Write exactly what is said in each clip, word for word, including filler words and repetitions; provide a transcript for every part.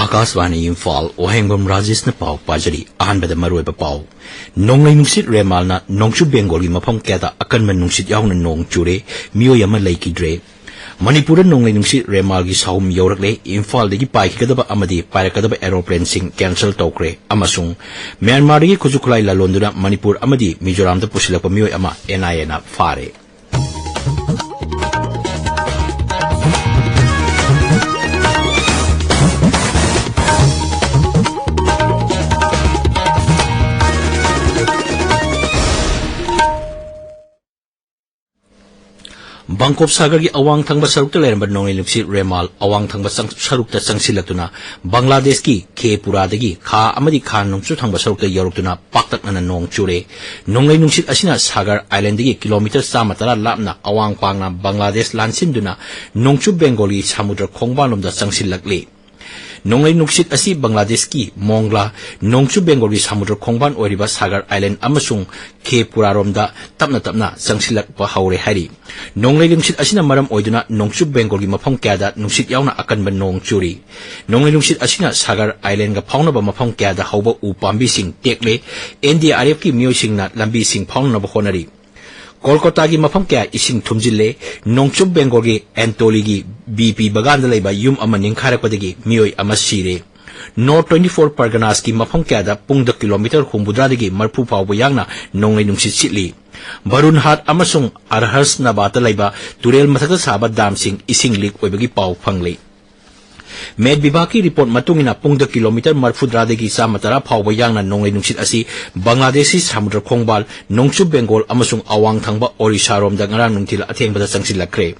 ꯑꯀꯥꯁꯕꯥꯅꯤ ꯏꯝꯐꯥꯜ, ꯋꯥꯍꯦꯡꯕꯝ ꯔꯥꯖꯦꯁꯅ ꯄꯥꯎ ꯄꯥꯖꯔꯤ꯫ ꯑꯍꯥꯟꯕꯗ ꯃꯔꯨꯑꯣꯏꯕ ꯄꯥꯎ꯫ ꯅꯣꯡꯂꯩ ꯅꯨꯡꯁꯤꯠ ꯔꯦꯃꯥꯜꯅ ꯅꯣꯡꯆꯨꯞ ꯕꯦꯡꯒꯣꯜꯒꯤ ꯃꯐꯝ ꯀꯌꯥꯗ ꯑꯀꯟꯕ ꯅꯨꯡꯁꯤꯠ ꯌꯥꯎꯅ ꯅꯣꯡ ꯆꯨꯔꯦ, ꯃꯤꯑꯣꯏ ꯑꯃ ꯂꯩꯈꯤꯗ꯭ꯔꯦ꯫ ꯃꯅꯤꯄꯨꯔꯗ ꯅꯣꯡꯂꯩ ꯅꯨꯡꯁꯤꯠ ꯔꯦꯃꯥꯜꯒꯤ ꯁꯥꯍꯨꯝ ꯌꯧꯔꯛꯂꯦ, ꯏꯝꯐꯥꯜꯗꯒꯤ ꯄꯥꯏꯈꯤꯒꯗꯕ ꯑꯃꯗꯤ ꯄꯥꯏꯔꯛꯀꯗꯕ ꯑꯦꯔꯣꯄ꯭ꯂꯦꯟꯁꯤꯡ ꯀꯦꯟꯁꯦꯜ ꯇꯧꯈ꯭ꯔꯦ, ꯑꯃꯁꯨꯡ ꯃ꯭ꯌꯥꯟꯃꯥꯔꯗꯒꯤ ꯈꯨꯠꯁꯨ ꯈꯨꯠꯂꯥꯏ ꯂꯂꯣꯟꯗꯨꯅ ꯃꯅꯤꯄꯨꯔ ꯑꯃꯗꯤ ꯃꯤꯖꯣꯔꯥꯝꯗ ꯄꯨꯁꯤꯜꯂꯛꯄ ꯃꯤꯑꯣꯏ ꯑꯃ ꯑꯦꯟ ꯑꯥꯏ ꯑꯦꯅ ꯐꯥꯔꯦ꯫ ꯕꯪꯀꯣꯞ ꯁꯥꯒꯔꯒꯤ ꯑꯋꯥꯡ ꯊꯪꯕ ꯁꯔꯨꯛꯇ ꯂꯩꯔꯝꯕ ꯅꯣꯡꯂꯩ ꯅꯨꯡꯁꯤꯠ ꯔꯦꯃꯥꯜ ꯑꯋꯥꯡ ꯊꯪꯕ ꯆꯪ-, ꯁꯔꯨꯛꯇ ꯆꯪꯁꯤꯜꯂꯛꯇꯨꯅ ꯕꯪꯒ꯭ꯂꯥꯗꯦꯁꯀꯤ ꯈꯦꯄꯨꯔꯥꯗꯒꯤ ꯈꯥ ꯑꯃꯗꯤ ꯈꯥ ꯅꯣꯡꯆꯨꯞ ꯊꯪꯕ ꯁꯔꯨꯛꯇ ꯌꯧꯔꯛꯇꯨꯅ ꯄꯥꯛꯇꯛꯅꯅ ꯅꯣꯡ ꯆꯨꯔꯦ꯫ ꯅꯣꯡꯂꯩ ꯅꯨꯡꯁꯤꯠ ꯑꯁꯤꯅ ꯁꯥꯒꯔ ꯑꯥꯏꯂꯦꯟꯗꯒꯤ ꯀꯤꯂꯣꯃꯤꯇꯔ ꯆꯥꯝꯃ ꯇꯔꯥ ꯂꯥꯞꯅ ꯑꯋꯥꯡ ꯄꯥꯡꯅ ꯕꯪꯒ꯭ꯂꯥꯗꯦꯁ ꯂꯥꯟꯁꯤꯟꯗꯨꯅ ꯅꯣꯡꯆꯨꯞ ꯕꯦꯡꯒꯣꯜꯒꯤ ꯁꯃꯨꯗ꯭ꯔ ꯈꯣꯡꯕꯥꯟꯂꯣꯝꯗ ꯆꯪꯁꯤꯜꯂꯛꯂꯤ꯫ ꯅꯣꯡꯂꯩ ꯅꯨꯡꯁꯤꯠ ꯑꯁꯤ ꯕꯪꯒ꯭ꯂꯥꯗꯦꯁꯀꯤ ꯃꯣꯡꯒ꯭ꯂꯥ, ꯅꯣꯡꯆꯨꯞ ꯕꯦꯡꯒꯣꯜꯒꯤ ꯁꯃꯨꯗ꯭ꯔ ꯈꯣꯡꯕꯥꯟ ꯑꯣꯏꯔꯤꯕ ꯁꯥꯒꯔ ꯑꯥꯏꯂꯦꯟ ꯑꯃꯁꯨꯡ ꯈꯦꯄꯨꯔꯥꯔꯣꯝꯗ ꯇꯞꯅ ꯇꯞꯅ ꯆꯪꯁꯤꯜꯂꯛꯄ ꯍꯧꯔꯦ ꯍꯥꯏꯔꯤ꯫ ꯅꯣꯡꯂꯩ ꯅꯨꯡꯁꯤꯠ ꯑꯁꯤꯅ ꯃꯔꯝ ꯑꯣꯏꯗꯨꯅ ꯅꯣꯡꯆꯨꯞ ꯕꯦꯡꯒꯣꯜꯒꯤ ꯃꯐꯝ ꯀꯌꯥꯗ ꯅꯨꯡꯁꯤꯠ ꯌꯥꯎꯅ ꯑꯀꯟꯕ ꯅꯣꯡ ꯆꯨꯔꯤ꯫ ꯅꯣꯡꯂꯩ ꯅꯨꯡꯁꯤꯠ ꯑꯁꯤꯅ ꯁꯥꯒꯔ ꯑꯥꯏꯂꯦꯟꯒ ꯐꯥꯎꯅꯕ ꯃꯐꯝ ꯀꯌꯥꯗ ꯍꯧꯕ ꯎ ꯄꯥꯝꯕꯤꯁꯤꯡ ꯇꯦꯛꯂꯦ꯫ ꯑꯦꯟ ꯗꯤ ꯑꯥꯔ ꯑꯦꯐꯀꯤ ꯃꯤꯑꯣꯏꯁꯤꯡꯅ ꯂꯝꯕꯤꯁꯤꯡ ꯐꯥꯎꯅꯅꯕ ꯍꯣꯠꯅꯔꯤ꯫ ꯀꯣꯜꯀꯇꯥꯒꯤ ꯃꯐꯝ ꯀꯌꯥ ꯏꯁꯤꯡ ꯊꯨꯝꯖꯤꯜꯂꯦ꯫ ꯅꯣꯡꯆꯨꯞ ꯕꯦꯡꯒꯣꯜꯒꯤ ꯑꯦꯟꯇꯣꯂꯤꯒꯤ ꯕꯤ ꯄꯤ ꯕꯒꯥꯟꯗ ꯂꯩꯕ ꯌꯨꯝ ꯑꯃ ꯅꯤꯡꯈꯥꯏꯔꯛꯄꯗꯒꯤ ꯃꯤꯑꯣꯏ ꯑꯃ ꯁꯤꯔꯦ꯫ ꯅꯣꯔꯠ ꯇ꯭ꯋꯦꯟꯇꯤ ꯐꯣꯔ ꯄꯔꯒꯅꯥꯁꯀꯤ ꯃꯐꯝ ꯀꯌꯥꯗ ꯄꯨꯡꯗ ꯀꯤꯂꯣꯃꯤꯇꯔ ꯍꯨꯝꯐꯨꯇꯔꯥꯗꯒꯤ ꯃꯔꯤꯐꯨ ꯐꯥꯎꯕ ꯌꯥꯡꯅ ꯅꯣꯡꯂꯩ ꯅꯨꯡꯁꯤꯠ ꯁꯤꯠꯂꯤ꯫ ꯕꯔꯨꯟꯍꯥꯠ ꯑꯃꯁꯨꯡ ꯑꯔꯍꯁꯅꯥꯕꯥꯗꯇ ꯂꯩꯕ ꯇꯨꯔꯦꯜ ꯃꯊꯛꯇ ꯁꯥꯕ ꯗꯥꯝꯁꯤꯡ ꯏꯁꯤꯡ ꯂꯤꯛ ꯑꯣꯏꯕꯒꯤ ꯄꯥꯎ ꯐꯪꯂꯤ꯫ ꯃꯦꯠ ꯕꯤꯚꯥꯒꯀꯤ ꯔꯤꯄꯣꯔꯠ ꯃꯇꯨꯡ ꯏꯟꯅ, ꯄꯨꯡꯗ ꯀꯤꯂꯣꯃꯤꯇꯔ ꯃꯔꯤꯐꯨꯇꯔꯥꯗꯒꯤ ꯆꯥꯝꯃ ꯇꯔꯥ ꯐꯥꯎꯕ ꯌꯥꯡꯅ ꯅꯣꯡꯂꯩ ꯅꯨꯡꯁꯤꯠ ꯑꯁꯤ ꯕꯪꯒ꯭ꯂꯥꯗꯦꯁꯀꯤ ꯁꯃꯨꯗ꯭ꯔ ꯈꯣꯡꯕꯥꯜ, ꯅꯣꯡꯆꯨꯞ ꯕꯦꯡꯒꯣꯜ ꯑꯃꯁꯨꯡ ꯑꯋꯥꯡ ꯊꯪꯕ ꯑꯣꯔꯤꯁꯥꯔꯣꯝꯗ ꯉꯔꯥꯡ ꯅꯨꯡꯊꯤꯜ ꯑꯊꯦꯡꯕꯗ ꯆꯪꯁꯤꯜꯂꯛꯈ꯭ꯔꯦ꯫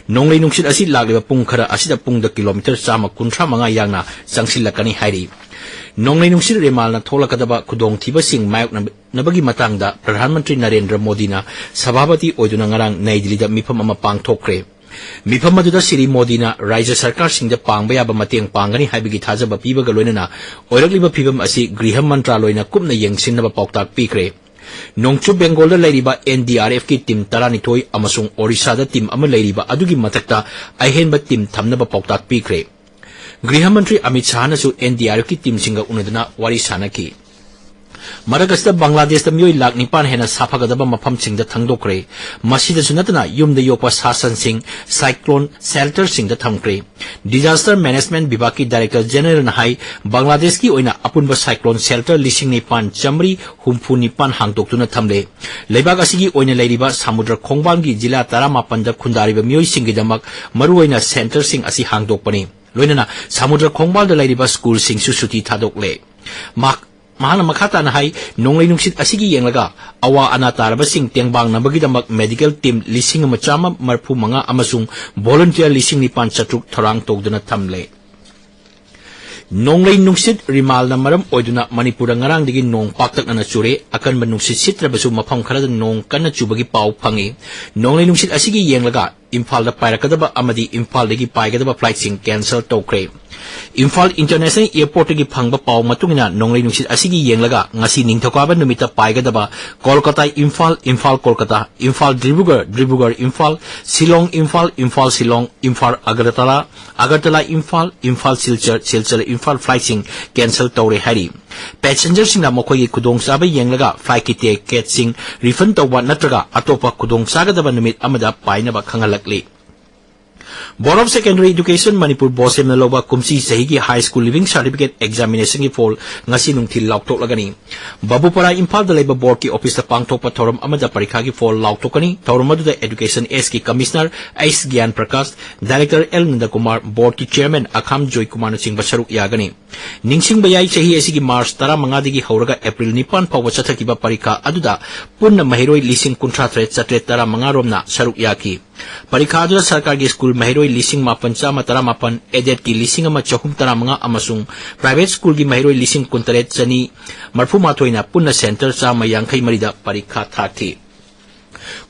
ꯅꯣꯡꯂꯩ ꯅꯨꯡꯁꯤꯠ ꯑꯁꯤ ꯂꯥꯛꯂꯤꯕ ꯄꯨꯡ ꯈꯔ ꯑꯁꯤꯗ ꯄꯨꯡꯗ ꯀꯤꯂꯣꯃꯤꯇꯔ ꯆꯥꯝꯃ ꯀꯨꯟꯊ꯭ꯔꯥ ꯃꯉꯥ ꯌꯥꯡꯅ ꯆꯪꯁꯤꯜꯂꯛꯀꯅꯤ ꯍꯥꯏꯔꯤ꯫ ꯅꯣꯡꯂꯩ ꯅꯨꯡꯁꯤꯠ ꯔꯦꯃꯥꯜꯅ ꯊꯣꯛꯂꯛꯀꯗꯕ ꯈꯨꯗꯣꯡꯊꯤꯕꯁꯤꯡ ꯃꯥꯌꯣꯛꯅꯕꯒꯤ ꯃꯇꯥꯡꯗ ꯄ꯭ꯔꯙꯥꯟ ꯃꯟꯇ꯭ꯔꯤ ꯅꯔꯦꯟꯗ꯭ꯔ ꯃꯣꯗꯤꯅ ꯁꯚꯥꯄꯇꯤ ꯑꯣꯏꯗꯨꯅ ꯉꯔꯥꯡ ꯅꯩ ꯗꯤꯜꯂꯤꯗ ꯃꯤꯐꯝ ꯑꯃ ꯄꯥꯡꯊꯣꯛꯈ꯭ꯔꯦ꯫ ꯃꯤꯐꯝ ꯑꯗꯨꯗ ꯁ꯭ꯔꯤ ꯃꯣꯗꯤꯅ ꯔꯥꯖ꯭ꯌ ꯁꯔꯀꯥꯔꯁꯤꯡꯗ ꯄꯥꯡꯕ ꯌꯥꯕ ꯃꯇꯦꯡ ꯄꯥꯡꯒꯅꯤ ꯍꯥꯏꯕꯒꯤ ꯊꯥꯖꯕ ꯄꯤꯕꯒ ꯂꯣꯏꯅꯅ ꯑꯣꯏꯔꯛꯂꯤꯕ ꯐꯤꯕꯝ ꯑꯁꯤ ꯒ꯭ꯔꯤꯍ ꯃꯟꯇ꯭ꯔꯥꯂꯣꯏꯅ ꯀꯨꯞꯅ ꯌꯦꯡꯁꯤꯟꯅꯕ ꯄꯥꯎꯇꯥꯛ ꯄꯤꯈ꯭ꯔꯦ꯫ ꯅꯣꯡꯆꯨꯞ ꯕꯦꯡꯒꯣꯜꯗ ꯂꯩꯔꯤꯕ ꯑꯦꯟ ꯗꯤ ꯑꯥꯔ ꯑꯦꯐꯀꯤ ꯇꯤꯝ ꯇꯔꯥꯅꯤꯊꯣꯏ ꯑꯃꯁꯨꯡ ꯑꯣꯔꯤꯁꯥꯗ ꯇꯤꯝ ꯑꯃ ꯂꯩꯔꯤꯕ ꯑꯗꯨꯒꯤ ꯃꯊꯛꯇ ꯑꯍꯦꯟꯕ ꯇꯤꯝ ꯊꯝꯅꯕ ꯄꯥꯎꯇꯥꯛ ꯄꯤꯈ꯭ꯔꯦ꯫ ꯒ꯭ꯔꯤꯍ ꯃꯟꯇ꯭ꯔꯤ ꯑꯃꯤꯠ ꯁꯥꯍꯅꯁꯨ ꯑꯦꯟ ꯗꯤ ꯑꯥꯔ ꯑꯦꯐꯀꯤ ꯇꯤꯝꯁꯤꯡꯒ ꯎꯅꯗꯨꯅ ꯋꯥꯔꯤ ꯁꯥꯅꯈꯤ꯫ ꯃꯗꯥꯒꯁꯇ ꯕꯪꯒ꯭ꯂꯥꯗꯦꯁꯇ ꯃꯤꯑꯣꯏ ꯂꯥꯈ ꯅꯤꯄꯥꯟ ꯍꯦꯟꯅ ꯁꯥꯐꯒꯗꯕ ꯃꯐꯝꯁꯤꯡꯗ ꯊꯪꯗꯣꯛꯈ꯭ꯔꯦ꯫ ꯃꯁꯤꯗꯁꯨ ꯅꯠꯇꯅ ꯌꯨꯝꯗ ꯌꯣꯛꯄ ꯁꯥ ꯁꯟꯁꯤꯡ ꯁꯥꯏꯀ꯭ꯂꯣꯟ ꯁꯦꯜꯇꯔꯁꯤꯡꯗ ꯊꯝꯈ꯭ꯔꯦ꯫ ꯗꯤꯖꯥꯁꯇꯔ ꯃꯦꯅꯦꯖꯃꯦꯟꯠ ꯕꯤꯚꯥꯒꯀꯤ ꯗꯥꯏꯔꯦꯛꯇꯔ ꯖꯦꯅꯦꯔꯦꯜꯅ ꯍꯥꯏ, ꯕꯪꯒ꯭ꯂꯥꯗꯦꯁꯀꯤ ꯑꯣꯏꯅ ꯑꯄꯨꯟꯕ ꯁꯥꯏꯀ꯭ꯂꯣꯟ ꯁꯦꯜꯇꯔ ꯂꯤꯁꯤꯡ ꯅꯤꯄꯥꯟ ꯆꯥꯃꯔꯤ ꯍꯨꯝꯐꯨ ꯅꯤꯄꯥꯟ ꯍꯥꯡꯗꯣꯛꯇꯨꯅ ꯊꯝꯂꯦ꯫ ꯂꯩꯕꯥꯛ ꯑꯁꯤꯒꯤ ꯑꯣꯏꯅ ꯂꯩꯔꯤꯕ ꯁꯃꯨꯗ꯭ꯔ ꯈꯣꯡꯕꯥꯜꯒꯤ ꯖꯤꯂꯥ ꯇꯔꯥꯃꯥꯄꯟꯗ ꯈꯨꯟꯗꯥꯔꯤꯕ ꯃꯤꯑꯣꯏꯁꯤꯡꯒꯤꯗꯃꯛ ꯃꯔꯨꯑꯣꯏꯅ ꯁꯦꯟꯇꯔꯁꯤꯡ ꯑꯁꯤ ꯍꯥꯡꯗꯣꯛꯄꯅꯤ꯫ ꯂꯣꯏꯅꯅ ꯁꯃꯨꯗ꯭ꯔ ꯈꯣꯡꯕꯥꯜꯗ ꯂꯩꯔꯤꯕ ꯁ꯭ꯀꯨꯜꯁꯤꯡꯁꯨ ꯁꯨꯇꯤ ꯊꯥꯗꯣꯛꯂꯦ꯫ ꯃꯍꯥꯛ, ꯃꯍꯥꯛꯅ ꯃꯈꯥ ꯇꯥꯅ ꯍꯥꯏ, ꯅꯣꯡꯂꯩ ꯅꯨꯡꯁꯤꯠ ꯑꯁꯤꯒꯤ ꯌꯦꯡꯂꯒ ꯑꯋꯥ ꯑꯅꯥ ꯇꯥꯔꯕꯁꯤꯡ ꯇꯦꯡꯕꯥꯡꯅꯕꯒꯤꯗꯃꯛ ꯃꯦꯗꯤꯀꯦꯜ ꯇꯤꯝ ꯂꯤꯁꯤꯡ ꯑꯃ ꯆꯥꯝꯃ ꯃꯔꯤꯐꯨ ꯃꯉꯥ ꯑꯃꯁꯨꯡ ꯚꯣꯂꯨꯟꯇꯤꯌꯔ ꯂꯤꯁꯤꯡ ꯅꯤꯄꯥꯟ ꯆꯥꯇ꯭ꯔꯨꯛ ꯊꯧꯔꯥꯡ ꯇꯧꯗꯨꯅ ꯊꯝꯂꯦ꯫ ꯅꯣꯡꯂꯩ ꯅꯨꯡꯁꯤꯠ ꯔꯤꯃꯥꯜꯅ ꯃꯔꯝ ꯑꯣꯏꯗꯨꯅ ꯃꯅꯤꯄꯨꯔꯗ ꯉꯔꯥꯡꯗꯒꯤ ꯅꯣꯡ ꯄꯥꯛꯇꯛꯅꯅ ꯆꯨꯔꯦ꯫ ꯑꯀꯟꯕ ꯅꯨꯡꯁꯤꯠ ꯁꯤꯠꯇ꯭ꯔꯕꯁꯨ ꯃꯐꯝ ꯈꯔꯗ ꯅꯣꯡ ꯀꯟꯅ ꯆꯨꯕꯒꯤ ꯄꯥꯎ ꯐꯪꯉꯤ꯫ ꯅꯣꯡꯂꯩ ꯅꯨꯡꯁꯤꯠ ꯑꯁꯤꯒꯤ ꯌꯦꯡꯂꯒ ꯏꯝꯐꯥꯜꯗ ꯄꯥꯏꯔꯛꯀꯗꯕ ꯑꯃꯗꯤ ꯏꯝꯐꯥꯜꯗꯒꯤ ꯄꯥꯏꯒꯗꯕ ꯐ꯭ꯂꯥꯏꯠꯁꯤꯡ ꯀꯦꯟꯁꯦꯜ ꯇꯧꯈ꯭ꯔꯦ꯫ ꯏꯝꯐꯥꯜ ꯏꯟꯇꯔꯅꯦꯁꯅꯦꯜ ꯑꯦꯌꯔꯄꯣꯔꯠꯇꯒꯤ ꯐꯪꯕ ꯄꯥꯎ ꯃꯇꯨꯡ ꯏꯟꯅ ꯅꯣꯡꯂꯩ ꯅꯨꯡꯁꯤꯠ ꯑꯁꯤꯒꯤ ꯌꯦꯡꯂꯒ ꯉꯁꯤ ꯅꯤꯡꯊꯧꯀꯥꯕ ꯅꯨꯃꯤꯠꯇ ꯄꯥꯏꯒꯗꯕ ꯀꯣꯜꯀꯇꯥ ꯏꯝꯐꯥꯜ, ꯏꯝꯐꯥꯜ ꯀꯣꯜꯀꯇꯥ, ꯏꯝꯐꯥꯜ ꯗꯤꯕ꯭ꯔꯨꯒꯔ, ꯗꯤꯕ꯭ꯔꯨꯒꯔ ꯏꯝꯐꯥꯜ, ꯁꯤꯂꯣꯡ ꯏꯝꯐꯥꯜ, ꯏꯝꯐꯥꯜ ꯁꯤꯂꯣꯡ, ꯏꯝꯐꯥꯜ ꯑꯒꯔꯇꯂꯥ, ꯑꯒꯔꯇꯂꯥ ꯏꯝꯐꯥꯜ, ꯏꯝꯐꯥꯜ ꯁꯤꯜꯆꯔ, ꯁꯤꯜꯆꯔ ꯏꯝꯐꯥꯜ ꯐ꯭ꯂꯥꯏꯠꯁꯤꯡ ꯀꯦꯟꯁꯦꯜ ꯇꯧꯔꯦ ꯍꯥꯏꯔꯤ꯫ ꯄꯦꯁꯦꯟꯖꯔꯁꯤꯡꯅ ꯃꯈꯣꯏꯒꯤ ꯈꯨꯗꯣꯡꯆꯥꯕ ꯌꯦꯡꯂꯒ ꯐ꯭ꯂꯥꯏꯠꯀꯤ ꯇꯤꯀꯦꯠꯁꯤꯡ ꯔꯤꯐꯟ ꯇꯧꯕ ꯅꯠꯇ꯭ꯔꯒ ꯑꯇꯣꯞꯄ ꯈꯨꯗꯣꯡꯆꯥꯒꯗꯕ ꯅꯨꯃꯤꯠ ꯑꯃꯗ ꯄꯥꯏꯅꯕ ꯈꯪꯍꯜꯂꯛꯂꯤ꯫ Board of Secondary Education Manipur, ꯕꯣꯁꯦꯝꯅ ꯂꯧꯕ ꯀꯨꯝꯁꯤ ꯆꯍꯤꯒꯤ ꯍꯥꯏ ꯁ꯭ꯀꯨꯜ ꯂꯤꯚꯤꯡ ꯁꯥꯔꯇꯤꯐꯤꯀꯦꯠ ꯑꯦꯛꯖꯥꯃꯤꯅꯦꯁꯟꯒꯤ ꯐꯣꯜ ꯉꯁꯤ ꯅꯨꯡꯊꯤꯜ ꯂꯥꯎꯊꯣꯛꯂꯒꯅꯤ꯫ ꯕꯥꯕꯨꯄꯥꯔꯥ ꯏꯝꯐꯥꯜꯗ ꯂꯩꯕ ꯕꯣꯔꯗꯀꯤ ꯑꯣꯐꯤꯁꯇ ꯄꯥꯡꯊꯣꯛꯄ ꯊꯧꯔꯝ ꯑꯃꯗ ꯄꯔꯤꯈꯥꯒꯤ ꯐꯣꯜ ꯂꯥꯎꯊꯣꯛꯀꯅꯤ꯫ ꯊꯧꯔꯝ ꯑꯗꯨꯗ ꯑꯦꯗꯨꯀꯦꯁꯟ ꯑꯦꯁꯀꯤ ꯀꯃꯤꯁꯅꯔ ꯑꯩꯁ ꯒ꯭ꯌꯥꯟ ꯄ꯭ꯔꯀꯥꯁ, ꯗꯥꯏꯔꯦꯛꯇꯔ ꯑꯦꯜ ꯅꯟꯗꯀꯨꯃꯥꯔ, ꯕꯣꯔꯗꯀꯤ ꯆꯤꯌꯔꯃꯦꯟ ꯑꯈꯥꯝ ꯖꯣꯏꯀꯨꯃꯥꯔꯅꯆꯤꯡꯕ ꯁꯔꯨꯛ ꯌꯥꯒꯅꯤ꯫ ꯅꯤꯡꯁꯤꯡꯕ ꯌꯥꯏ, ꯆꯍꯤ ꯑꯁꯤꯒꯤ ꯃꯥꯔꯆ ꯇꯔꯥꯃꯉꯥꯗꯒꯤ ꯍꯧꯔꯒ ꯑꯦꯄ꯭ꯔꯤꯜ ꯅꯤꯄꯥꯟ ꯐꯥꯎꯕ ꯆꯠꯊꯈꯤꯕ ꯄꯔꯤꯈꯥ ꯑꯗꯨꯗ ꯄꯨꯟꯅ ꯃꯍꯩꯔꯣꯏ ꯂꯤꯁꯤꯡ ꯀꯨꯟꯊ꯭ꯔꯥ ꯇꯔꯦꯠ ꯆꯥꯇ꯭ꯔꯦꯠ ꯇꯔꯥꯃꯉꯥ ꯔꯣꯝꯅ ꯁꯔꯨꯛ ꯌꯥꯈꯤ꯫ ꯄꯔꯤꯈꯥ ꯑꯗꯨꯗ ꯁꯔꯀꯥꯔꯒꯤ ꯁ꯭ꯀꯨꯜ ꯃꯍꯩꯔꯣꯏ ꯂꯤꯁꯤꯡ ꯃꯥꯄꯟ ꯆꯥꯝꯃ ꯇꯔꯥꯃꯥꯄꯟ, ꯑꯦꯗꯦꯗꯀꯤ ꯂꯤꯁꯤꯡ ꯑꯃ ꯆꯍꯨꯝ ꯇꯔꯥꯃꯉꯥ ꯑꯃꯁꯨꯡ ꯄ꯭ꯔꯥꯏꯚꯦꯠ ꯁ꯭ꯀꯨꯜꯒꯤ ꯃꯍꯩꯔꯣꯏ ꯂꯤꯁꯤꯡ ꯀꯨꯟꯇꯔꯦꯠ ꯆꯅꯤ ꯃꯔꯤꯐꯨꯃꯥꯊꯣꯏꯅ ꯄꯨꯟꯅ ꯁꯦꯟꯇꯔ ꯆꯥꯝꯃ ꯌꯥꯡꯈꯩ ꯃꯔꯤꯗ ꯄꯔꯤꯈꯥ ꯊꯥꯈꯤ꯫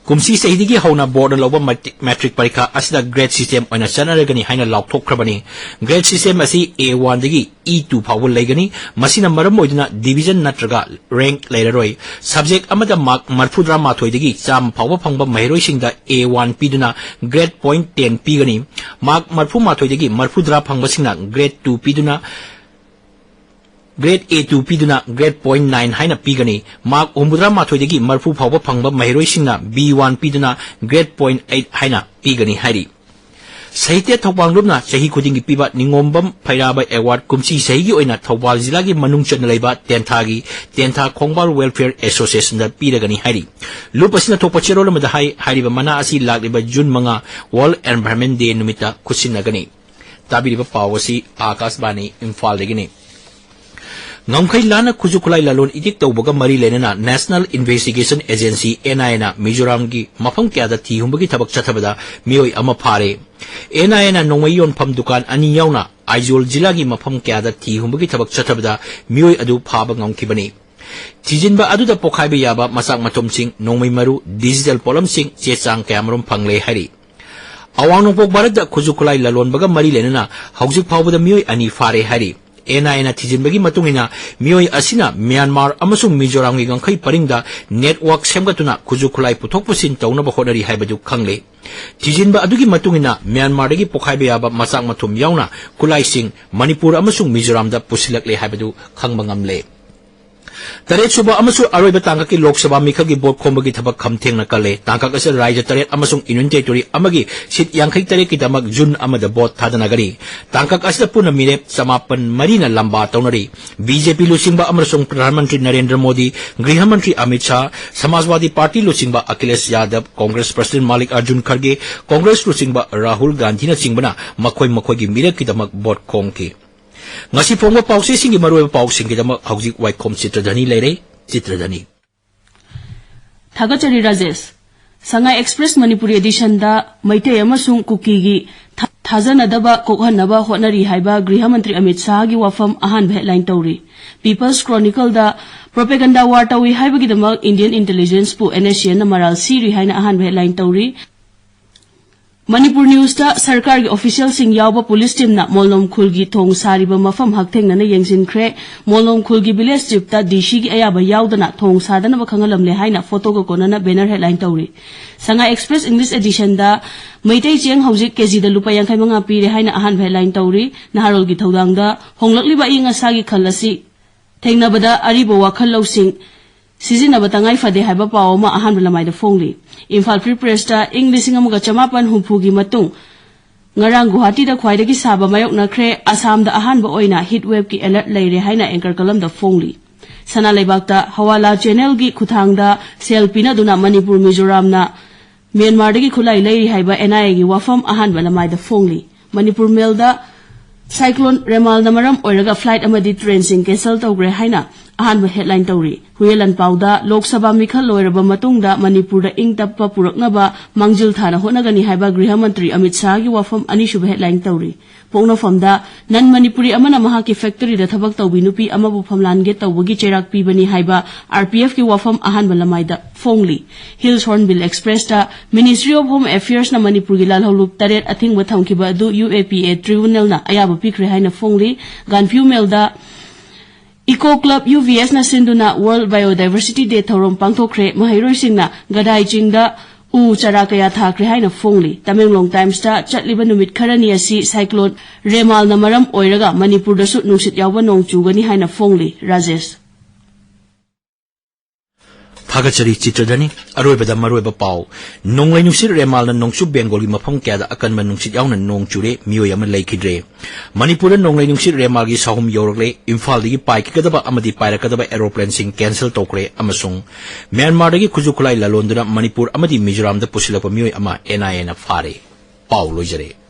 ꯀꯨꯝꯁꯤ ꯆꯍꯤꯗꯒꯤ ꯍꯧꯅ ꯕꯣꯔꯗꯅ ꯂꯧꯕ ꯃꯦꯇ꯭ꯔꯤꯛ ꯄꯔꯤꯈꯥ ꯑꯁꯤꯗ ꯒ꯭ꯔꯦꯗ ꯁꯤꯁꯇꯦꯝ ꯑꯣꯏꯅ ꯆꯠꯅꯔꯒꯅꯤ ꯍꯥꯏꯅ ꯂꯥꯎꯊꯣꯛꯈ꯭ꯔꯕꯅꯤ꯫ ꯒ꯭ꯔꯦꯗ ꯁꯤꯁꯇꯦꯝ ꯑꯁꯤ ꯑꯦ ꯋꯥꯟꯗꯒꯤ ꯏ ꯇꯨ ꯐꯥꯎꯕ ꯂꯩꯒꯅꯤ꯫ ꯃꯁꯤꯅ ꯃꯔꯝ ꯑꯣꯏꯗꯨꯅ ꯗꯤꯕꯤꯖꯟ ꯅꯠꯇ꯭ꯔꯒ ꯔꯦꯡꯛ ꯂꯩꯔꯔꯣꯏ꯫ ꯁꯕꯖꯦꯛ ꯑꯃꯗ ꯃꯥꯔꯛ ꯃꯔꯤꯐꯨꯇꯔꯥ ꯃꯥꯊꯣꯏꯗꯒꯤ ꯆꯥꯝꯃ ꯐꯥꯎꯕ ꯐꯪꯕ ꯃꯍꯩꯔꯣꯏꯁꯤꯡꯗ ꯑꯦ ꯋꯥꯟ ꯄꯤꯗꯨꯅ ꯒ꯭ꯔꯦꯗ ꯄꯣꯏꯟꯠ ꯇꯦꯟ ꯄꯤꯒꯅꯤ꯫ ꯃꯥꯔꯛ ꯃꯔꯤꯐꯨ ꯃꯥꯊꯣꯏꯗꯒꯤ ꯃꯔꯤꯐꯨꯇꯔꯥ ꯐꯪꯕꯁꯤꯡꯅ ꯒ꯭ꯔꯦꯗ ꯇꯨ ꯄꯤꯗꯨꯅ ꯒ꯭ꯔꯦꯗ ꯑꯦ ꯇꯨ ꯄꯤꯗꯨꯅ ꯒ꯭ꯔꯦꯗ ꯄꯣꯏꯟꯠ ꯅꯥꯏꯟ ꯍꯥꯏꯅ ꯄꯤꯒꯅꯤ꯫ ꯃꯥꯔꯛ ꯍꯨꯝꯐꯨꯇꯔꯥ ꯃꯥꯊꯣꯏꯗꯒꯤ ꯃꯔꯤꯐꯨ ꯐꯥꯎꯕ ꯐꯪꯕ ꯃꯍꯩꯔꯣꯏꯁꯤꯡꯅ ꯕꯤ ꯋꯥꯟ ꯄꯤꯗꯨꯅ ꯒ꯭ꯔꯦꯗ ꯄꯣꯏꯟꯠ ꯑꯩꯠ ꯍꯥꯏꯅ ꯄꯤꯒꯅꯤ ꯍꯥꯏꯔꯤ꯫ ꯁꯥꯍꯤꯇ꯭ꯌ ꯊꯧꯕꯥꯡꯂꯨꯞꯅ ꯆꯍꯤ ꯈꯨꯗꯤꯡꯒꯤ ꯄꯤꯕ ꯅꯤꯉꯣꯝꯕꯝ ꯐꯩꯔꯥꯕ ꯑꯦꯋꯥꯔꯗ ꯀꯨꯝꯁꯤ ꯆꯍꯤꯒꯤ ꯑꯣꯏꯅ ꯊꯧꯕꯥꯜ ꯖꯤꯂꯥꯒꯤ ꯃꯅꯨꯡ ꯆꯟꯅ ꯂꯩꯕ ꯇꯦꯟꯊꯥꯒꯤ ꯇꯦꯟꯊꯥ ꯈꯣꯡꯕꯥꯜ ꯋꯦꯜꯐꯤꯌꯔ ꯑꯦꯁꯣꯁꯤꯌꯦꯁꯟꯗ ꯄꯤꯔꯒꯅꯤ ꯍꯥꯏꯔꯤ꯫ ꯂꯨꯞ ꯑꯁꯤꯅ ꯊꯣꯛꯄ ꯆꯦꯔꯣꯜ ꯑꯃꯗ ꯍꯥꯏ, ꯍꯥꯏꯔꯤꯕ ꯃꯅꯥ ꯑꯁꯤ ꯂꯥꯛꯂꯤꯕ ꯖꯨꯟ ꯃꯉꯥ, ꯋꯥꯔꯜꯗ ꯑꯦꯟꯚꯥꯏꯔꯟꯃꯦꯟ ꯗꯦ ꯅꯨꯃꯤꯠꯇ ꯈꯨꯠꯁꯤꯟꯅꯒꯅꯤ꯫ ꯇꯥꯕꯤꯔꯤꯕ ꯄꯥꯎ ꯑꯁꯤ ꯑꯥꯀꯥꯁꯕꯥꯅꯤ ꯏꯝꯐꯥꯜꯗꯒꯤꯅꯤ꯫ ꯉꯝꯈꯩ ꯂꯥꯟꯅ ꯈꯨꯠꯁꯨ ꯈꯨꯠꯂꯥꯏ ꯂꯂꯣꯟ ꯏꯇꯤꯛ ꯇꯧꯕꯒ ꯃꯔꯤ ꯂꯩꯅꯅ National Investigation Agency, N I A, ꯅ ꯃꯤꯖꯣꯔꯥꯝꯒꯤ ꯃꯐꯝ ꯀꯌꯥꯗ ꯊꯤ ꯍꯨꯝꯕꯒꯤ ꯊꯕꯛ ꯆꯠꯊꯕꯗ ꯃꯤꯑꯣꯏ ꯑꯃ ꯐꯥꯔꯦ꯫ N I A ꯅ ꯅꯣꯡꯃꯩ ꯌꯣꯟꯐꯝ ꯗꯨꯀꯥꯟ ꯑꯅꯤ ꯌꯥꯎꯅ ꯑꯥꯏꯖꯣꯜ ꯖꯤꯂꯥꯒꯤ ꯃꯐꯝ ꯀꯌꯥꯗ ꯊꯤ ꯍꯨꯝꯕꯒꯤ ꯊꯕꯛ ꯆꯠꯊꯕꯗ ꯃꯤꯑꯣꯏ ꯑꯗꯨ ꯐꯥꯕ ꯉꯝꯈꯤꯕꯅꯤ꯫ ꯊꯤꯖꯤꯟꯕ ꯑꯗꯨꯗ ꯄꯣꯈꯥꯏꯕ ꯌꯥꯕ ꯃꯆꯥꯛ ꯃꯊꯨꯝꯁꯤꯡ, ꯅꯣꯡꯃꯩ ꯃꯔꯨ, ꯗꯤꯖꯤꯇꯦꯜ ꯄꯣꯠꯂꯝꯁꯤꯡ, ꯆꯦ ꯆꯥꯡ ꯀꯌꯥꯃꯔꯨꯝ ꯐꯪꯂꯦ ꯍꯥꯏꯔꯤ꯫ ꯑꯋꯥꯡ ꯅꯣꯡꯄꯣꯛ ꯚꯥꯔꯠꯇ ꯈꯨꯠꯁꯨ ꯈꯨꯠꯂꯥꯏ ꯂꯂꯣꯟꯕꯒ ꯃꯔꯤ ꯂꯩꯅꯅ ꯍꯧꯖꯤꯛ ꯐꯥꯎꯕꯗ ꯃꯤꯑꯣꯏ ꯑꯅꯤ ꯐꯥꯔꯦ ꯍꯥꯏꯔꯤ꯫ N I A ꯅ ꯊꯤꯖꯤꯟꯕꯒꯤ ꯃꯇꯨꯡ ꯏꯟꯅ ꯃꯤꯑꯣꯏ ꯑꯁꯤꯅ ꯃ꯭ꯌꯥꯟꯃꯥꯔ ꯑꯃꯁꯨꯡ ꯃꯤꯖꯣꯔꯥꯝꯒꯤ ꯉꯝꯈꯩ ꯄꯔꯤꯡꯗ network ꯁꯦꯝꯒꯠꯇꯨꯅ ꯈꯨꯠꯁꯨ ꯈꯨꯠꯂꯥꯏ ꯄꯨꯊꯣꯛ ꯄꯨꯁꯤꯟ ꯇꯧꯅꯕ ꯍꯣꯠꯅꯔꯤ ꯍꯥꯏꯕꯗꯨ ꯈꯪꯂꯦ꯫ ꯊꯤꯖꯤꯟꯕ ꯑꯗꯨꯒꯤ ꯃꯇꯨꯡ ꯏꯟꯅ ꯃ꯭ꯌꯥꯟꯃꯥꯔꯗꯒꯤ ꯄꯣꯈꯥꯏꯕ ꯌꯥꯕ ꯃꯆꯥꯛ ꯃꯊꯨꯝ ꯌꯥꯎꯅ ꯈꯨꯠꯂꯥꯏꯁꯤꯡ ꯃꯅꯤꯄꯨꯔ ꯑꯃꯁꯨꯡ ꯃꯤꯖꯣꯔꯥꯝꯗ ꯄꯨꯁꯤꯜꯂꯛꯂꯦ ꯍꯥꯏꯕꯗꯨ ꯈꯪꯕ ꯉꯝꯂꯦ꯫ ꯇꯔꯦꯠꯁꯨꯕ ꯑꯃꯁꯨꯡ ꯑꯔꯣꯏꯕ ꯇꯥꯡꯀꯛꯀꯤ ꯂꯣꯛ ꯁꯚꯥ ꯃꯤꯈꯜꯒꯤ ꯚꯣꯠ ꯈꯣꯝꯕꯒꯤ ꯊꯕꯛ ꯈꯝꯊꯦꯡꯅ ꯀꯜꯂꯦ꯫ ꯇꯥꯡꯀꯛ ꯑꯁꯤꯗ ꯔꯥꯖ꯭ꯌ ꯇꯔꯦꯠ ꯑꯃꯁꯨꯡ ꯌꯨꯅꯤꯌꯟ ꯇꯦꯔꯤꯇꯣꯔꯤ ꯑꯃꯒꯤ ꯁꯤꯠ ꯌꯥꯡꯈꯩ ꯇꯔꯦꯠꯀꯤꯗꯃꯛ ꯖꯨꯟ ꯑꯃꯗ ꯚꯣꯠ ꯊꯥꯗꯅꯒꯅꯤ꯫ ꯇꯥꯡꯀꯛ ꯑꯁꯤꯗ ꯄꯨꯟꯅ ꯃꯤꯔꯦꯞ ꯆꯃꯥꯄꯟ ꯃꯔꯤꯅ ꯂꯝꯕꯥ ꯇꯧꯅꯔꯤ꯫ ꯕꯤ ꯖꯦ ꯄꯤ ꯂꯨꯆꯤꯡꯕ ꯑꯃꯁꯨꯡ ꯄ꯭ꯔꯙꯥꯟ ꯃꯟꯇ꯭ꯔꯤ ꯅꯔꯦꯟꯗ꯭ꯔ ꯃꯣꯗꯤ, ꯒ꯭ꯔꯤꯍ ꯃꯟꯇ꯭ꯔꯤ ꯑꯃꯤꯠ ꯁꯥꯍ, ꯁꯃꯥꯖꯋꯥꯗꯤ ꯄꯥꯔꯇꯤ ꯂꯨꯆꯤꯡꯕ ꯑꯈꯤꯂꯦꯁ ꯌꯥꯗꯕ, ꯀꯣꯡꯒ꯭ꯔꯦꯁ ꯄ꯭ꯔꯁꯤꯗꯦꯟ ꯃꯥꯂꯤꯛ ꯑꯔꯖꯨꯟ ꯈꯔꯒꯦ, ꯀꯣꯡꯒ꯭ꯔꯦꯁ ꯂꯨꯆꯤꯡꯕ ꯔꯥꯍꯨꯜ ꯒꯥꯟꯙꯤꯅꯆꯤꯡꯕꯅ ꯃꯈꯣꯏ ꯃꯈꯣꯏꯒꯤ ꯃꯤꯔꯦꯞꯀꯤꯗꯃꯛ ꯚꯣꯠ ꯈꯣꯝꯈꯤ꯫ ꯉꯁꯤ ꯐꯣꯡꯕ ꯄꯥꯎꯆꯦꯁꯤꯡꯒꯤ ꯃꯔꯨꯑꯣꯏꯕ ꯄꯥꯎꯁꯤꯡꯒꯤꯗꯃꯛ ꯍꯧꯖꯤꯛ ꯋꯥꯏꯈꯣꯝ ꯆꯤꯇ꯭ꯔꯙꯅꯤ ꯂꯩꯔꯦ꯫ ꯆꯤꯇ꯭ꯔꯙꯅꯤ꯫ ꯊꯥꯒꯠꯆꯔꯤ ꯔꯥꯖꯦꯁ꯫ ꯁꯉꯥꯏ ꯑꯦꯛꯁꯄ꯭ꯔꯦꯁ ꯃꯅꯤꯄꯨꯔꯤ ꯑꯦꯗꯤꯁꯟꯗ ꯃꯩꯇꯩ ꯑꯃꯁꯨꯡ ꯀꯨꯀꯤꯒꯤ ꯊ-, ꯊꯥꯖꯅꯗꯕ ꯀꯣꯛꯍꯟꯅꯕ ꯍꯣꯠꯅꯔꯤ ꯍꯥꯏꯕ ꯒ꯭ꯔꯤꯍ ꯃꯟꯇ꯭ꯔꯤ ꯑꯃꯤꯠ ꯁꯥꯍꯒꯤ ꯋꯥꯐꯝ ꯑꯍꯥꯟꯕ headline ꯇꯧꯔꯤ꯫ People's Chronicleꯗ propaganda war ꯇꯧꯏ ꯍꯥꯏꯕꯒꯤꯗꯃꯛ Indian intelligenceꯄꯨ NSCNꯅ ꯃꯔꯥꯜ ꯁꯤꯔꯤ ꯍꯥꯏꯅ ꯑꯍꯥꯟꯕ headline ꯇꯧꯔꯤ꯫ ꯃꯅꯤꯄꯨꯔ Newsꯇ ꯁꯔꯀꯥꯔꯒꯤ officialꯁꯤꯡ ꯌꯥꯎꯕ police teamꯅ ꯃꯣꯜꯅꯣꯝ ꯈꯨꯜꯒꯤ ꯊꯣꯡ ꯁꯥꯔꯤꯕ ꯃꯐꯝ ꯍꯛꯊꯦꯡꯅꯅ ꯌꯦꯡꯁꯤꯟꯈ꯭ꯔꯦ꯫ ꯃꯣꯜꯅꯣꯝ ꯈꯨꯜꯒꯤ village chiefꯇ DCꯒꯤ ꯑꯌꯥꯕ ꯌꯥꯎꯗꯅ ꯊꯣꯡ ꯁꯥꯗꯅꯕ ꯈꯪꯍꯜꯂꯝꯂꯦ ꯍꯥꯏꯅ photoꯒ ꯀꯣꯟꯅꯅ banner headline ꯇꯧꯔꯤ꯫ ꯁꯉꯥꯏ Express English editionꯗ ꯃꯩꯇꯩ ꯆꯦꯡ ꯍꯧꯖꯤꯛ KGꯗ ꯂꯨꯄꯥ ꯌꯥꯡꯈꯩ ꯃꯉꯥ ꯄꯤꯔꯦ ꯍꯥꯏꯅ ꯑꯍꯥꯟꯕ headline ꯇꯧꯔꯤ꯫ ꯅꯍꯥꯔꯣꯜꯒꯤ ꯊꯧꯗꯥꯡꯗ ꯍꯣꯡꯂꯛꯂꯤꯕ ꯑꯏꯪ ꯑꯁꯥꯒꯤ ꯈꯜ ꯑꯁꯤ ꯊꯦꯡꯅꯕꯗ ꯑꯔꯤꯕ ꯋꯥꯈꯜ ꯂꯧꯁꯤꯡ ꯁꯤꯖꯤꯟꯅꯕ ꯇꯉꯥꯏ ꯐꯗꯦ ꯍꯥꯏꯕ ꯄꯥꯎ ꯑꯃ ꯑꯍꯥꯟꯕ ꯂꯃꯥꯏꯗ ꯐꯣꯡꯂꯤ꯫ ꯏꯝꯐꯥꯜ Free Pressꯇ ꯏꯪ ꯂꯤꯁꯤꯡ ꯑꯃꯒ ꯆꯃꯥꯄꯟ ꯍꯨꯝꯐꯨꯒꯤ ꯃꯇꯨꯡ ꯉꯔꯥꯡ ꯒꯨꯋꯥꯍꯥꯇꯤꯗ ꯈ꯭ꯋꯥꯏꯗꯒꯤ ꯁꯥꯕ ꯃꯥꯌꯣꯛꯅꯈ꯭ꯔꯦ, ꯑꯁꯥꯝꯗ ꯑꯍꯥꯟꯕ ꯑꯣꯏꯅ heat waveꯀꯤ alert ꯂꯩꯔꯦ ꯍꯥꯏꯅ anchor ꯀꯂꯝꯗ ꯐꯣꯡꯂꯤ꯫ ꯁꯅꯥ ꯂꯩꯕꯥꯛꯇ Hawala Channelꯒꯤ ꯈꯨꯊꯥꯡꯗ ꯁꯦꯜ ꯄꯤꯅꯗꯨꯅ ꯃꯅꯤꯄꯨꯔ, ꯃꯤꯖꯣꯔꯥꯝꯅ ꯃ꯭ꯌꯥꯟꯃꯥꯔꯗꯒꯤ ꯈꯨꯠꯂꯥꯏ ꯂꯩꯔꯤ ꯍꯥꯏꯕ NIAꯒꯤ ꯋꯥꯐꯝ ꯑꯍꯥꯟꯕ ꯂꯃꯥꯏꯗ ꯐꯣꯡꯂꯤ꯫ ꯃꯅꯤꯄꯨꯔ Mailꯗ Cyclone Remalꯅ ꯃꯔꯝ ꯑꯣꯏꯔꯒ flight ꯑꯃꯗꯤ trainꯁꯤꯡ cancel ꯇꯧꯈ꯭ꯔꯦ ꯍꯥꯏꯅ ꯑꯍꯥꯟꯕ headline ꯇꯧꯔꯤ꯫ ꯍꯨꯏꯌꯦꯟ ꯂꯥꯟꯄꯥꯎꯗ ꯂꯣꯛ ꯁꯚꯥ ꯃꯤꯈꯜ ꯂꯣꯏꯔꯕ ꯃꯇꯨꯡꯗ ꯃꯅꯤꯄꯨꯔꯗ ꯏꯪ ꯇꯞꯄ ꯄꯨꯔꯛꯅꯕ ꯃꯥꯡꯖꯤꯜ ꯊꯥꯅ ꯍꯣꯠꯅꯒꯅꯤ ꯍꯥꯏꯕ ꯒ꯭ꯔꯤꯍ ꯃꯟꯇ꯭ꯔꯤ ꯑꯃꯤꯠ ꯁꯥꯍꯒꯤ ꯋꯥꯐꯝ ꯑꯅꯤꯁꯨꯕ headline ꯇꯧꯔꯤ꯫ ꯄꯣꯛꯅꯐꯝꯗ non Manipuri ꯑꯃꯅ ꯃꯍꯥꯛꯀꯤ factoryꯗ ꯊꯕꯛ ꯇꯧꯕꯤ ꯅꯨꯄꯤ ꯑꯃꯕꯨ ꯐꯝꯂꯥꯟꯒꯦ ꯇꯧꯕꯒꯤ ꯆꯩꯔꯥꯛ ꯄꯤꯕꯅꯤ ꯍꯥꯏꯕ RPFꯀꯤ ꯋꯥꯐꯝ ꯑꯍꯥꯟꯕ ꯂꯃꯥꯏꯗ ꯐꯣꯡꯂꯤ꯫ Hills Hornbill Expressꯇ Ministry of Home Affairsꯅ ꯃꯅꯤꯄꯨꯔꯒꯤ ꯂꯥꯜꯍꯧꯂꯨꯞ ꯇꯔꯦꯠ ꯑꯊꯤꯡꯕ ꯊꯝꯈꯤꯕ ꯑꯗꯨ UAPA tribunalꯅ ꯑꯌꯥꯕ ꯄꯤꯈ꯭ꯔꯦ ꯍꯥꯏꯅ ꯐꯣꯡꯂꯤ꯫ Gaanphiu Mailꯗ Eco Club UVSꯅ ꯁꯤꯟꯗꯨꯅ World Biodiversity Day ꯊꯧꯔꯝ ꯄꯥꯡꯊꯣꯛꯈ꯭ꯔꯦ꯫ ꯃꯍꯩꯔꯣꯏꯁꯤꯡꯅ ꯒꯗꯥꯏ ꯆꯤꯡꯗ ꯎ ꯆꯥꯔꯥ ꯀꯌꯥ ꯊꯥꯈ꯭ꯔꯦ ꯍꯥꯏꯅ ꯐꯣꯡꯂꯤ꯫ Tamenglong Timesꯇ ꯆꯠꯂꯤꯕ ꯅꯨꯃꯤꯠ ꯈꯔꯅꯤ ꯑꯁꯤ cyclone Remalꯅ ꯃꯔꯝ ꯑꯣꯏꯔꯒ ꯃꯅꯤꯄꯨꯔꯗꯁꯨ ꯅꯨꯡꯁꯤꯠ ꯌꯥꯎꯕ ꯅꯣꯡ ꯆꯨꯒꯅꯤ ꯍꯥꯏꯅ ꯐꯣꯡꯂꯤ꯫ ꯔꯥꯖꯦꯁ꯫ ꯊꯥꯒꯠꯆꯔꯤ ꯆꯤꯇ꯭ꯔꯙꯅꯤ꯫ ꯑꯔꯣꯏꯕꯗ ꯃꯔꯨꯑꯣꯏꯕ ꯄꯥꯎ꯫ ꯅꯣꯡꯂꯩ ꯅꯨꯡꯁꯤꯠ ꯔꯦꯃꯥꯜꯅ ꯅꯣꯡꯆꯨꯞ ꯕꯦꯡꯒꯣꯜꯒꯤ ꯃꯐꯝ ꯀꯌꯥꯗ ꯑꯀꯟꯕ ꯅꯨꯡꯁꯤꯠ ꯌꯥꯎꯅ ꯅꯣꯡ ꯆꯨꯔꯦ, ꯃꯤꯑꯣꯏ ꯑꯃ ꯂꯩꯈꯤꯗ꯭ꯔꯦ꯫ ꯃꯅꯤꯄꯨꯔꯗ ꯅꯣꯡꯂꯩ ꯅꯨꯡꯁꯤꯠ ꯔꯦꯃꯥꯜꯒꯤ ꯁꯥꯍꯨꯝ ꯌꯧꯔꯛꯂꯦ꯫ ꯏꯝꯐꯥꯜꯗꯒꯤ ꯄꯥꯏꯈꯤꯒꯗꯕ ꯑꯃꯗꯤ ꯄꯥꯏꯔꯛꯀꯗꯕ aeroplaneꯁꯤꯡ cancel ꯇꯧꯈ꯭ꯔꯦ ꯑꯃꯁꯨꯡ ꯃ꯭ꯌꯥꯟꯃꯥꯔꯗꯒꯤ ꯈꯨꯠꯁꯨ ꯈꯨꯠꯂꯥꯏ ꯂꯂꯣꯟꯗꯨꯅ ꯃꯅꯤꯄꯨꯔ ꯑꯃꯗꯤ ꯃꯤꯖꯣꯔꯥꯝꯗ ꯄꯨꯁꯤꯜꯂꯛꯄ ꯃꯤꯑꯣꯏ ꯑꯃ NIAꯅ ꯐꯥꯔꯦ꯫ ꯄꯥꯎ ꯂꯣꯏꯖꯔꯦ꯫